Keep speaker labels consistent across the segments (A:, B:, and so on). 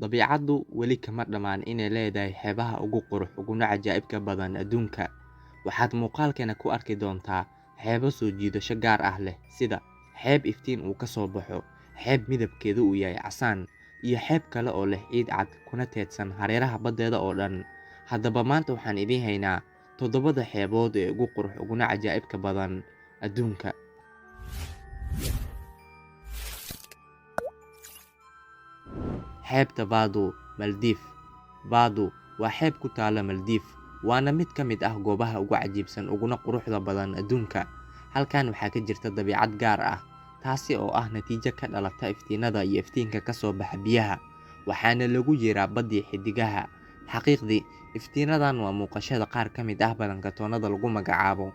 A: Dabiicaddu weli kama dhammaan inay leedahay xeebaha ugu qurux uguna cajaa'ibka badan adduunka. Waxaad muuqaalkeena ku arki doontaa xeebo soo jiidasho gaar ah leh sida xeeb iftiin uu ka soo baxo, xeeb midabkeedu uu yahay casaan, iyo xeeb kale oo leh ciid cad kuna teedsan hareeraha baddeeda oo dhan. Haddaba maanta waxaan idiin haynaa toddobada xeebood ee ugu qurux uguna cajaa'ibka badan adduunka. Xeebta Vaadhoo, Maldives. Vaadhoo waa xeeb ku taalla Maldives, waana mid ka mid ah goobaha ugu cajiibsan uguna quruxda badan adduunka. Halkan waxaa ka jirta dabiicad gaar ah, taasi oo ah natiijo ka dhalata iftiinada iyo iftiinka ka soo baxa biyaha, waxaana lagu yeeraa baddii xiddigaha. Xaqiiqdii, iftiinadan waa muuqashada qaar ka mid ah balankatoonada lagu magacaabo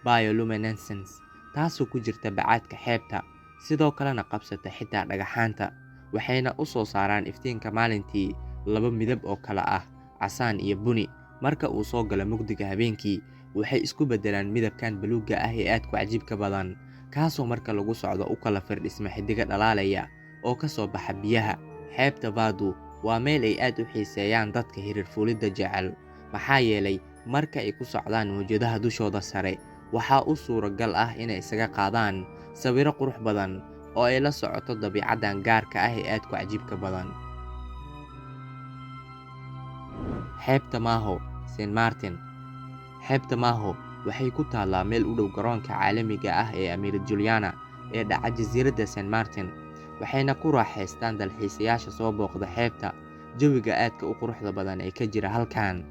A: bioluminescence, taasoo ku jirta bacaadka xeebta, sidoo kalena qabsata xitaa dhagaxaanta, waxayna u soo saaraan iftiinka maalintii laba midab oo kala ah casaan iyo buni. Marka uu soo galo mugdiga habeenkii, waxay isku beddelaan midabkan buluugga ah ee aadka u cajiibka badan, kaasoo marka lagu socdo u kala firdhisma xiddigo dhalaalaya oo ka soo baxa biyaha. Xeebta Vaadhoo waa meel ay aad u xiiseeyaan dadka hirar fuulidda jecel, maxaa yeelay marka ay ku socdaan mowjadaha dushooda sare, waxaa u suuragal ah inay isaga qaadaan sawirro qurux badan oo ay la socoto dabiicaddan gaarka ah ee aadka u cajiibka badan. Xeebta Maho, Saint Martin. Xeebta Maho waxay ku taallaa meel u dhow garoonka caalamiga ah ee Amiira Juliana ee dhaca jasiiradda Saint Martin, waxayna ku raaxaystaan dalxiisayaasha soo booqda xeebta jawiga aadka u quruxda badan ee ka jira halkan,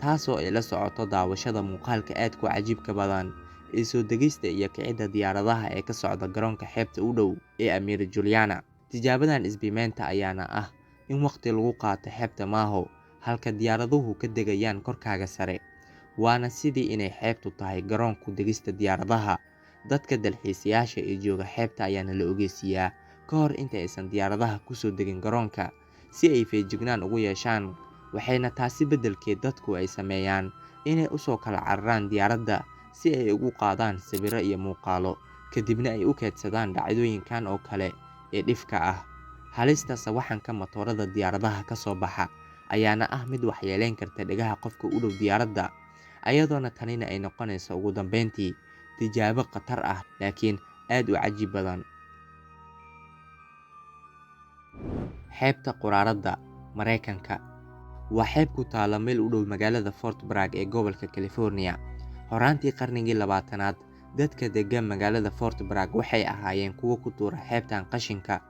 A: taasoo ay la socoto daawashada muuqaalka aadka u cajiibka badan ee soo degista iyo kicidda diyaaradaha ee ka socda garoonka xeebta u dhow ee Amiira Juliana. Tijaabadan isbiimeynta ayaana ah in waqti lagu qaato xeebta Maho, halka diyaaraduhu ka degayaan korkaaga sare, waana sidii inay xeebtu tahay garoon ku degista diyaaradaha. Dadka dalxiisayaasha ee jooga xeebta ayaana la ogeysiiyaa ka hor inta aysan diyaaradaha ku soo degin garoonka si ay feejignaan ugu yeeshaan, waxayna taasi beddelkeed dadku ay sameeyaan inay u soo kala cararaan diyaaradda si ay ugu qaadaan sawirro iyo muuqaallo, kadibna ay u kaydsadaan dhacdooyinkan oo kale ee dhifka ah. Halista sawaxanka matoorada diyaaradaha ka soo baxa ayaana ah mid waxyeeleyn karta dhegaha qofka u dhow diyaaradda, ayadoona tanina ay noqonayso ugu dambeyntii tijaabo khatar ah laakiin aad u cajiib badan. Xeebta Quraaradda, Mareykanka. Waa xeeb ku taalla meel u dhow magaalada Fort Bragg ee gobolka California. Horaantii qarnigii 20aad, dadka deggan magaalada Fort Bragg waxay ahaayeen kuwo ku tuura xeebtan qashinka,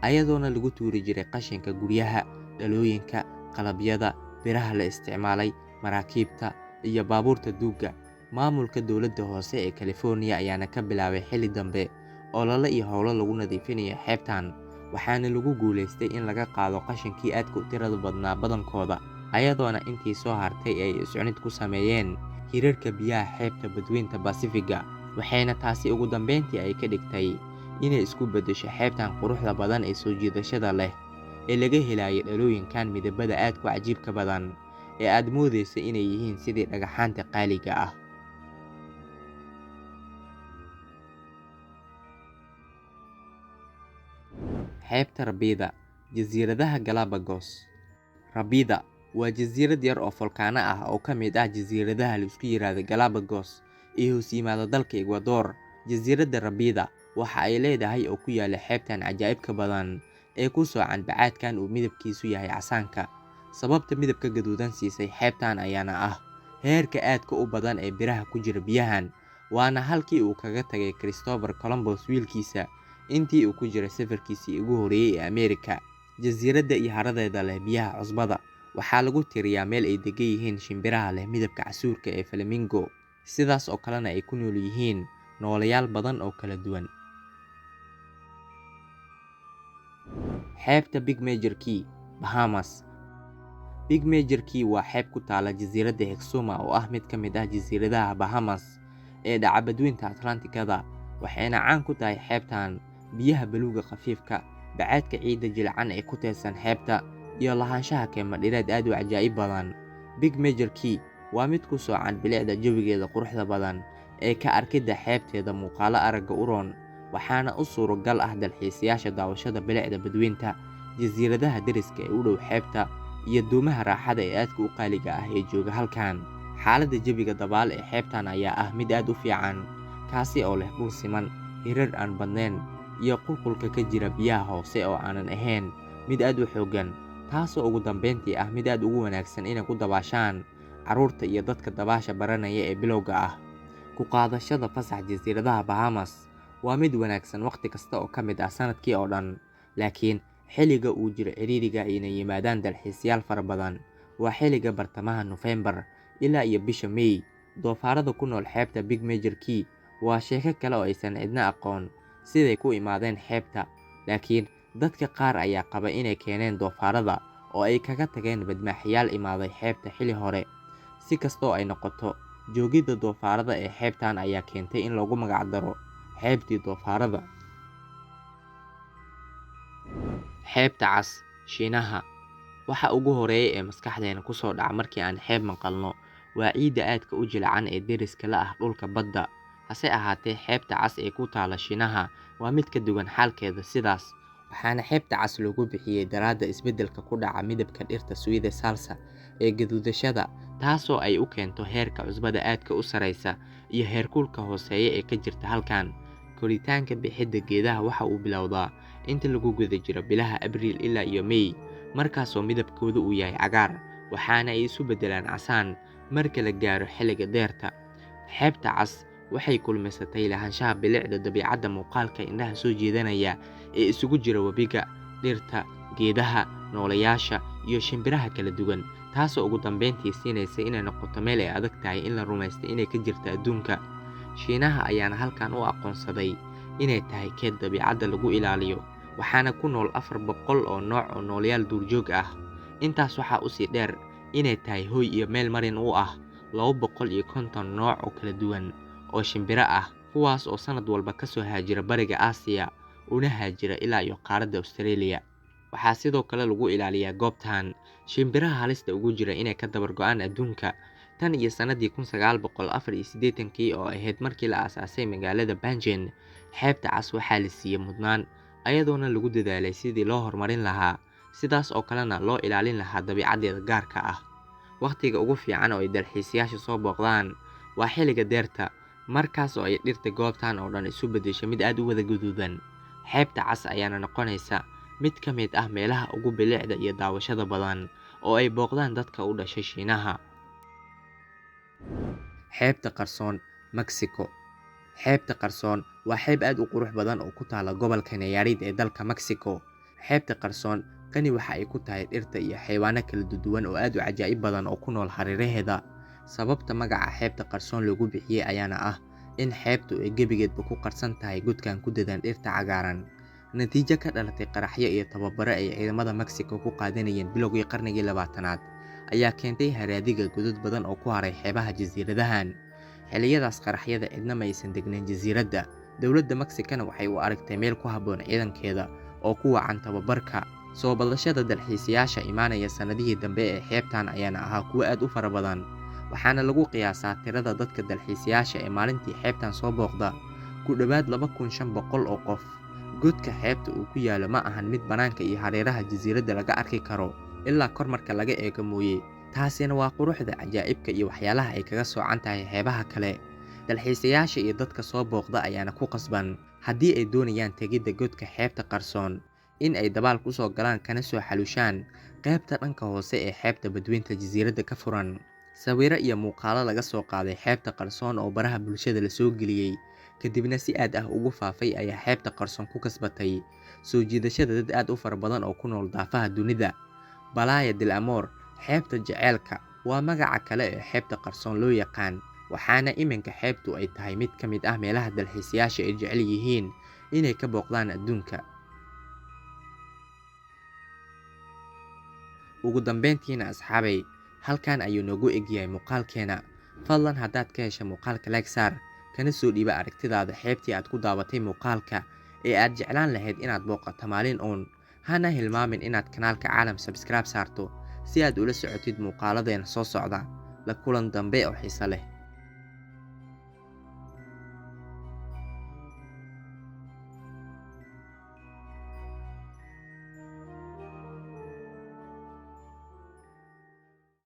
A: ayadoona lagu tuuri jiray qashinka guryaha, dhalooyinka, qalabyada, biraha la isticmaalay, maraakiibta, iyo baabuurta duugga. Maamulka dowladda hoose ee California ayaana ka bilaabay xilli dambe olole iyo howlo lagu nadiifinayo xeebtan, waxaana lagu guuleystay in laga qaado qashinkii aadka u tirada badnaa badankooda, ayadoona intii soo hartay ay iscunid ku sameeyeen hirarka biyaha xeebta badweynta Baasifiga, waxayna taasi ugu dambeyntii ay ka dhigtay inay isku beddesho xeebtan quruxda badan ee soo jiidashada leh ee laga helayo dhalooyinkan midabada aadka u cajiibka badan ee aad moodayso inay yihiin sidii dhagaxaanta qaaliga ah. Xeebta Rabida, Jasiiradaha Galapagos. Rabida waa jasiirad yar oo folkaano ah oo ka mid ah jasiiradaha la isku yiraahdo Galapagos ee hoos yimaada dalka Ecuador. Jasiiradda Rabida waxa ay leedahay oo ku yaalla xeebtan cajaa'ibka badan ee ku soocan bacaadkan uu midabkiisu yahay casaanka. Sababta midabka gaduudan siisay xeebtan ayaana ah heerka aadka u badan ee biraha ku jira biyahan, waana halkii uu kaga tagay Christopher Columbus wiilkiisa intii uu ku jiray safarkiisii ugu horreeyay ee Ameerika. Jasiiradda iyo haradeeda leh biyaha cusbada waxaa lagu tiriyaa meel ay degan yihiin shimbiraha leh midabka casuurka ee flamingo, sidaas oo kalena ay ku nool yihiin nooleyaal badan oo kala duwan. Xeebta Big Major Key, Bahamas. Big Major Key waa xeeb ku taalla jasiiradda Exuma oo ah mid ka mid ah jasiiradaha Bahamas ee dhaca badweynta Atlantikada, waxayna caan ku tahay xeebtan biyaha buluugga khafiifka, bacaadka ciidda jilicsan ee ku teedsan xeebta, iyo lahaanshaha kaymo dhireed aad u cajaa'ib badan. Big Major Key waa mid ku soocan bilicda jawigeeda quruxda badan ee ka arkidda xeebteeda muuqaallo aragga u roon, waxaana u suuragal ah dalxiisayaasha daawashada bilicda badweynta, jasiiradaha deriska ee u dhow xeebta, iyo doomaha raaxada ee aadka u qaaliga ah ee jooga halkan. Xaaladda jawiga dabaal ee xeebtan ayaa ah mid aad u fiican, kaasi oo leh dhul siman, hirar aan badnayn, iyo qulqulka ka jira biyaha hoose oo aanan ahayn mid aad u xooggan, taasoo ugu dambeyntii ah mid aad ugu wanaagsan inay ku dabaashaan carruurta iyo dadka dabaasha baranaya ee bilowga ah. Ku qaadashada fasax jasiiradaha Bahamas waa mid wanaagsan waqti kasta oo ka mid ah sanadkii oo dhan, laakiin xilliga uu jiro ciriiriga ayna yimaadaan dalxiisayaal fara badan waa xilliga bartamaha Nofeembar ilaa iyo bisha May. Doofaarada ku nool xeebta Big Major Cay waa sheeko kale oo aysan cidna aqoon siday ku imaadeen xeebta, laakiin dadka qaar ayaa qaba inay keeneen doofaarada oo ay kaga tageen badmaaxyaal imaaday xeebta xilli hore. Si kastoo ay noqoto, joogidda doofaarada ee xeebtan ayaa keentay in loogu magac daro xeebtii doofaarada. Xeebta Cas, Shiinaha. Waxa ugu horreeya ee maskaxdeena ku soo dhaca markii aan xeeb maqalno waa ciidda aadka u jilicsan ee deriska la ah dhulka badda. Hase ahaatee, xeebta cas ee ku taalla Shiinaha waa mid ka duwan xaalkeeda sidaas, waxaana xeebta cas loogu bixiyay daraadda isbeddelka ku dhaca midabka dhirta suida salsa ee gaduudashada, taasoo ay u keento heerka cusbada aadka u sareysa iyo heerkulka hooseeya ee ka jirta halkan. Koritaanka bixidda geedaha waxa uu bilowdaa inta lagu guda jiro bilaha Abriil ilaa iyo May, markaasoo midabkoodu uu yahay cagaar, waxaana ay isu beddelaan casaan marka la gaaro xilliga deerta. Xeebta cas waxay kulmisatay lahaanshaha bilicda dabiicadda muuqaalka indhaha soo jeedanaya ee isugu jira webiga, dhirta, geedaha, nooleyaasha iyo shimbiraha kala duwan, taasoo ugu dambeyntii siinaysa inay noqoto meel ay adag tahay in la rumaysto inay ka jirto adduunka. Shiinaha ayaana halkan u aqoonsaday inay tahay keyd dabiicadda lagu ilaaliyo, waxaana ku nool 400 oo nooc oo nooleyaal duurjoog ah. Intaas waxaa usii dheer inay tahay hoy iyo meel marin u ah 250 nooc oo kala duwan oo shimbiro ah, kuwaas oo sanad walba ka soo haajira Bariga Aasiya una haajira ilaa iyo qaaradda Australia. Waxaa sidoo kale lagu ilaaliyaa goobtan shimbiraha halista ugu jira inay ka dabar go'aan adduunka. Tan iyo sanadii 1984kii oo ahayd markii la aasaasay magaalada Panjin, xeebta cas waxaa la siiyay mudnaan, ayadoona lagu dadaalay sidii loo horumarin lahaa, sidaas oo kalena loo ilaalin lahaa dabiicaddeeda gaarka ah. Waqtiga ugu fiican oo ay dalxiisayaasha soo booqdaan waa xilliga deerta, markaas oo ay dhirta goobtan oo dhan isu beddesho mid aad u wada guduudan. Xeebta cas ayaana noqonaysa mid ka mid ah meelaha ugu bilicda iyo daawashada badan oo ay booqdaan dadka u dhashay Shiinaha. Xeebta Qarsoon, Mexico. Xeebta Qarsoon waa xeeb aad u qurux badan oo ku taalla gobolka Nayarit ee dalka Mexico. Xeebta Qarsoon qani waxa ay ku tahay dhirta iyo xayawaano kala duwan oo aad u cajaa'ib badan oo ku nool hareeraheeda. Sababta magaca xeebta qarsoon loogu bixiyay ayaana ah in xeebtu ay gebigeedba ku qarsan tahay godkan ku dadan dhirta cagaaran. Natiijo ka dhalatay qaraxyo iyo tababaro ay ciidamada Mexico ku qaadanayeen bilowgii qarnigii 20aad ayaa keentay haraadiga godad badan oo ku haray xeebaha jasiiradahan. Xilliyadaas qaraxyada cidna ma aysan degnayn jasiiradda. Dowladda Mexicana waxay u aragtay meel ku habboon ciidankeeda oo ku wacan tababarka. Soo badashada dalxiisayaasha imaanaya sanadihii dambe ee xeebtan ayaana ahaa kuwo aad u fara badan, waxaana lagu qiyaasaa tirada dadka dalxiisayaasha ee maalintii xeebtan soo booqda ku dhowaad 2500 oo qof. Godka xeebta uu ku yaalo ma ahan mid bannaanka iyo hareeraha jasiiradda laga arki karo ilaa kor marka laga eego mooye. Taasina waa quruxda cajaa'ibka iyo waxyaalaha ay kaga soocan tahay xeebaha kale. Dalxiisayaasha iyo dadka soo booqda ayaana ku qasban haddii ay doonayaan tegidda godka xeebta qarsoon in ay dabaal ku soo galaan kana soo xalushaan qaybta dhanka hoose ee xeebta badweynta jasiiradda ka furan. Sawirro iyo muuqaallo laga soo qaaday xeebta qarsoon oo baraha bulshada la soo geliyay kadibna si aad ah ugu faafay ayaa xeebta qarsoon ku kasbatay soo jiidashada dad aad u fara badan oo ku nool daafaha dunida. Playa del Amor, xeebta jaceylka, waa magaca kale ee xeebta qarsoon loo yaqaan, waxaana iminka xeebtu ay tahay mid ka mid ah meelaha dalxiisayaasha ay jecel yihiin inay ka booqdaan adduunka. Ugu dambeyntiina asxaabay, halkan ayuu noogu egyahay muuqaalkeena. Fadlan haddaad ka heshay muuqaalka like saar, kana soo dhiiba aragtidaada xeebtii aad ku daawatay muuqaalka ee aad jeclaan lahayd inaad booqato maalin uun. Hana hilmaamin inaad kanaalka Caalam subscribe saarto si aad ula socotid muuqaaladeena soo socda. La kulan dambe oo xiiso leh.